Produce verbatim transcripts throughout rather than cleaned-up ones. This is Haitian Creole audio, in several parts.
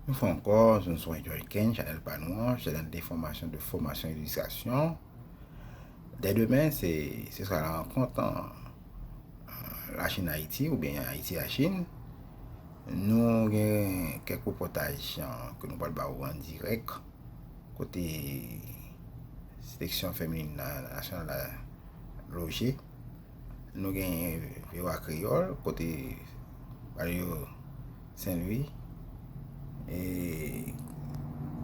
Yon fwa ankò, nou se Enjoy Ken, chanèl pa nou an, chanèl de fòmasyon, de fòmasyon, edikasyon. Dè demen, se, se swa la rankont an, an Lachin Ayiti oubyen Ayiti Lachin. Nou gen kèk repòtaj, an, ke nou pral ba ou an dirèk, kote seleksyon feminin na-, nasyonal la loje. Nou gen V O A Kreyòl, kote Valerio Saint Louis, e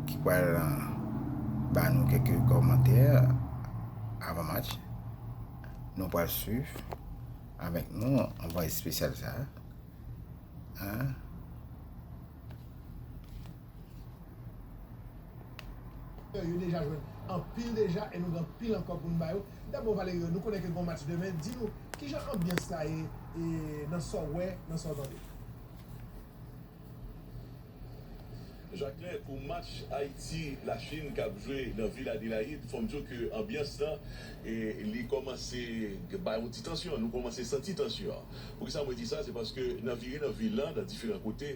ki pral, a, ba nou kèk kòmantè avan match. Nou pral swiv avèk nou anvwaye espesyal sa a. Hein? Yo deja jwenn anpil deja e nou gen anpil ankò pou n ba yo. Dabò, Valerio, nou konnen ke gen yon match demen. Di nou, kijan anbyans la ye, e nan sa w wè, nan sa w tande? Jacquelin, pou match Ayiti-Lachin k ap jwe nan vil Adelayid, fò m di w ke anbyans lan, e, li kòmanse bay yon ti tansyon. Nou kòmanse santi tansyon an. Poukisa mwen di sa? Se paske nan vire nan vil lan, nan diferan kote,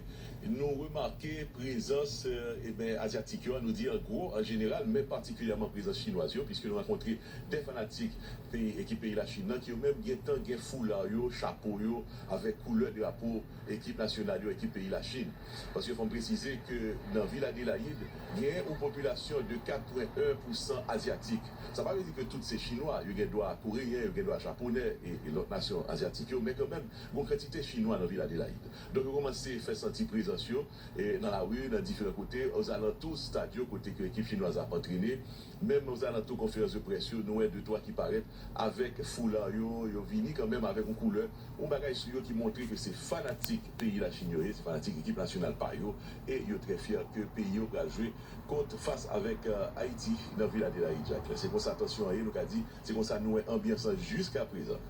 nou remake prezans, e, eben, azyatik yo, nou di an gwo, an jeneral, men patikilyèman prezans chinwaz yo, piske nou rankontre de fanatik peyi, ekip peyi Lachin nan, ki yo menm gentan gen foula yo, chapo yo, avèk koulè drapo ekip nasyonal yo, ekip peyi Lachin. Paske fò m presize ke nan vil Adelayid, gen yon popilasyon de kat pwen en pousan azyatik. Sa pa vle di ke tout se chinwa, yo gen dwa koreyen, yo gen dwa japonè e, e lòt nasyon azyatik yo, men kanmenm, gen yon kantite chinwa nan vil Adelayid. Donk, yo kòmanse fè santi prezans yo, e, nan lari, nan diferan kote, ozalantou stad yo, kote ke ekip chinwaz la ap antrene, menm ozalantou konferans de près yo, nou wè de twa ki parèt avèk foula yo, yo vini kanmenm avèk yon koulè, yon bagay sou yo ki montre ke se fanatik peyi Lachin yo ye, se fanatik ekip nasyonal pa yo, e yo trè fyè ke peyi yo pral jwe kont fas avèk, e, Ayiti nan vil Adelayid, Jacquelin. Se konsa tansyon an ye, nou ka di, se konsa nou wè anbyans lan jiskaprezan.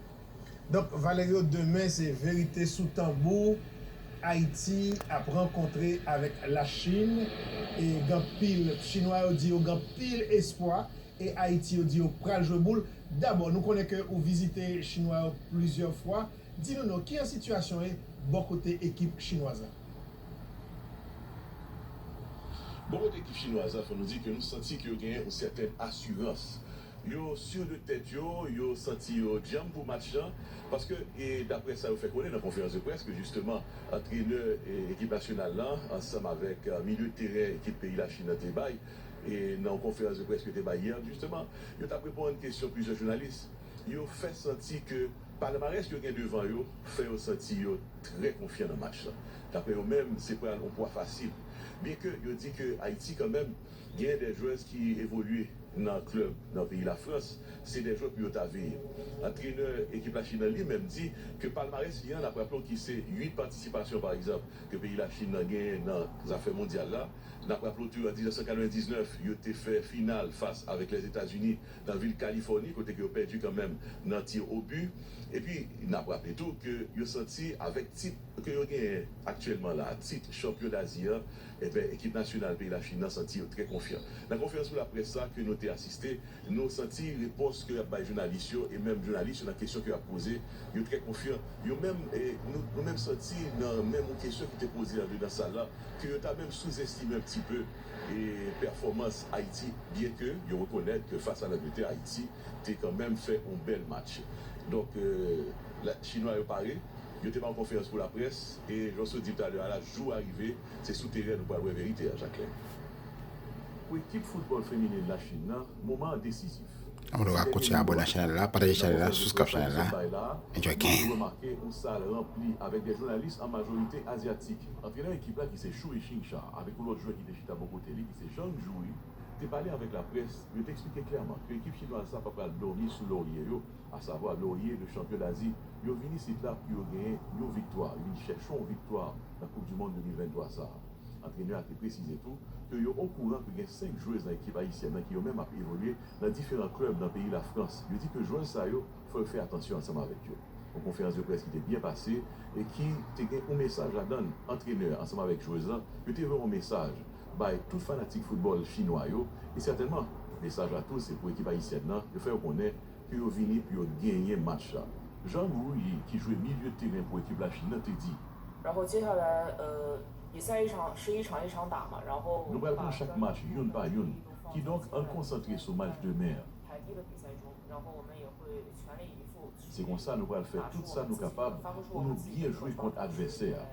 Donk, Valerio, demen se verite sou tanbou. Ayiti ap rankontre avèk Lachin. E gen anpil, Chinwa yo di yo gen anpil espwa. E Ayiti yo di yo pral jwe boul. Dabò, nou konnen ke ou vizite Chinwa yo plizyè fwa. Di nou non, kijan sitiyasyon ye bò kote ekip chinwaz la? Bò kote ekip chinwaz la, fò nou di ke nou santi ke yo genyen yon sètèn asirans. Yo si de tèt yo, yo santi yo djanm pou match lan, paske, e, daprè sa yo fè konnen nan konferans de près, ke jisteman, antrenè, e, ekip nasyonal lan, ansanm avèk, e, milye teren ekip peyi Lachin nan te bay, e, nan yon konferans de près yo te bay yè, jisteman, yo t ap reponn kesyon plizyè jounalis. Yo fè santi ke palmarès yo gen devan yo fè yo santi yo trè konfyan nan match lan. Daprè yo menm, se pral yon pwa fasil. Byenke yo di ke Ayiti kanmenm gen de jwèz ki evolye nan klèb nan peyi Lafrans, se de jwè pou yo ta veye. Antrenè ekip Lachin nan li menm di ke palmarès li an, n ap raple w ki se uit patisipasyon, pa egzanp, ke peyi Lachin nan genyen nan zafè mondyal la. N ap raple w tou, an mil nèf san katrevendiznèf, yo te fè final fas avèk Lèzetazini nan vil Kalifòni, kote ke yo pèdi kanmenm nan ti o bi. Epi, n ap raple tou ke yo santi avèk tit ke yo genyen aktyèlman la, tit chanpyon Dazi an, enben, ekip nasyonal peyi Lachin nan santi yo trè konfyan. Nan konferans pou laprès sa ke nou te asiste, nou santi repons ke y ap bay jounalis yo, e menm jounalis yo nan kesyon ke y ap poze, yo trè konfyan. Yo menm, e, nou, nou menm santi nan menm yon kesyon ki te poze andedan sal la, ke yo ta menm souzestime un petit peu, e, pèfòmans Ayiti, byenke yo rekonèt ke fas a Langletè, Ayiti te kanmenm fè yon bèl match. Donk, e, la, Chinwa yo pare, yo te ba yon konferans pou laprès, e jan w sot di m talè a la, jou a rive, se sou teren nou pral wè verite a, Jacquelin. Pou ekip foutbòl feminen Lachin nan, moman an desizif. Mwen tou ka kontinye abòne ak chanèl la, pataje chanèl la, subscribe chanèl la. Enjoy Ken. Nou remake yon sal ranpli avèk de jounalis an majorite azyatik. Antrenè ekip la ki se Shuichi Xia avèk yon lòt jwè ki te chita bò kote li ki se Zhang Jui te pale avèk laprès, yo te eksplike klèman ke ekip chinwaz sa pa pral dòmi sou lòrye yo, asavwa lòrye de chanpyon Dazi. Yo vin isit la pou yo genyen yon viktwa, yo vin chèche yon viktwa nan Koup di Mond de mil venntwa sa a. Antrenè a te presize tou ke yo okouran ke gen senk jwez nan ekip ayisyèn nan ki yo menm ap evolye nan diferan klèb nan peyi Lafrans. Yo di ke jwez sa yo, fò yo fè atansyon ansanm avèk yo. Yon konferans de près ki te byen pase e ki te gen yon mesaj ladan l. Antrenè a ansanm avèk jwez lan, yo te voye yon mesaj bay tout fanatik foutbòl chinwa yo, e sètènman, mesaj la tou se pou ekip ayisyèn nan, yo fè yo konnen ke yo vini pou yo genyen match la. Zhang Ruyi, ki jwe milye teren pou ekip Lachin nan, te di. 然后接下来，呃，比赛一场是一场一场打嘛，然后 Nou pral pran chak match youn pa youn. Kidonk, ann konsantre sou match demen an. Se konsa nou pral fè tout sa nou kapab pou nou byen jwe kont advèsè a.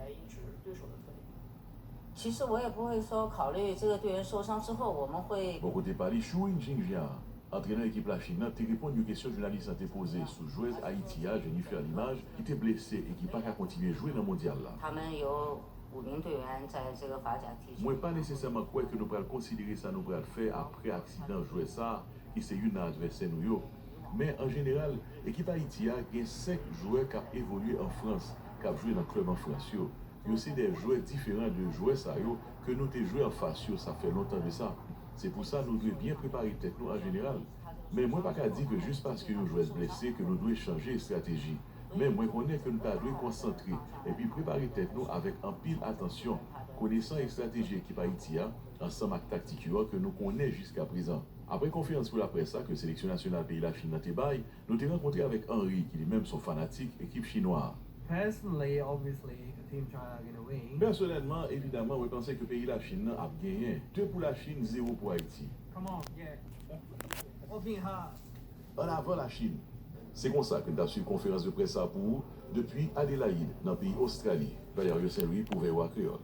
其实我也不会说考虑这个队员受伤之后我们会 Bò kote pa li, Shuin Jingjiang, antrenè ekip Lachin nan, te reponn yon kesyon jounalis lan te poze sou jwèz Ayiti a, Jennifer Limage, ki te blese e ki pa ka kontinye jwe nan mondyal la. 他们有五名队员在这个法甲踢球。 Mwen pa nesesèman kwè ke nou pral konsidere sa nou pral fè apre aksidan jwè sa a, ki se youn nan advèsè nou yo. Men, an jeneral, ekip Ayiti a gen senk jwè k ap evolye an Frans, k ap jwe nan klèb an Frans yo. Yo se de jwè diferan de jwè sa yo ke nou te jwe anfas yo, sa fè lontan de sa. Se pou sa nou dwe byen prepare tèt nou an jeneral. Men mwen pa ka di ke jis paske yon jwèz blese ke nou dwe chanje estrateji. Men mwen konnen ke nou ta dwe konsantre epi prepare tèt nou avèk anpil atansyon, konesan estrateji ekip Ayiti a ansanm ak taktik yo ke nou konnen jiskaprezan. Apre konferans pou laprès sa ke seleksyon nasyonal peyi Lachin nan te bay, nou te rankontre avèk Henri, ki li menm se yon fanatik ekip chinwa a. Personally, obviously, the team China are going to win. Pèsonèlman, evidaman, mwen panse ke peyi Lachin nan ap genyen. De pou Lachin, zewo pou Ayiti. Come on, yeah. Working hard. An avan Lachin. Se konsa ke n t ap swiv konferans de près sa pou ou depi Adelaide, nan peyi Ostrali. Valerio Saint-Louis pou V O A Kreyòl.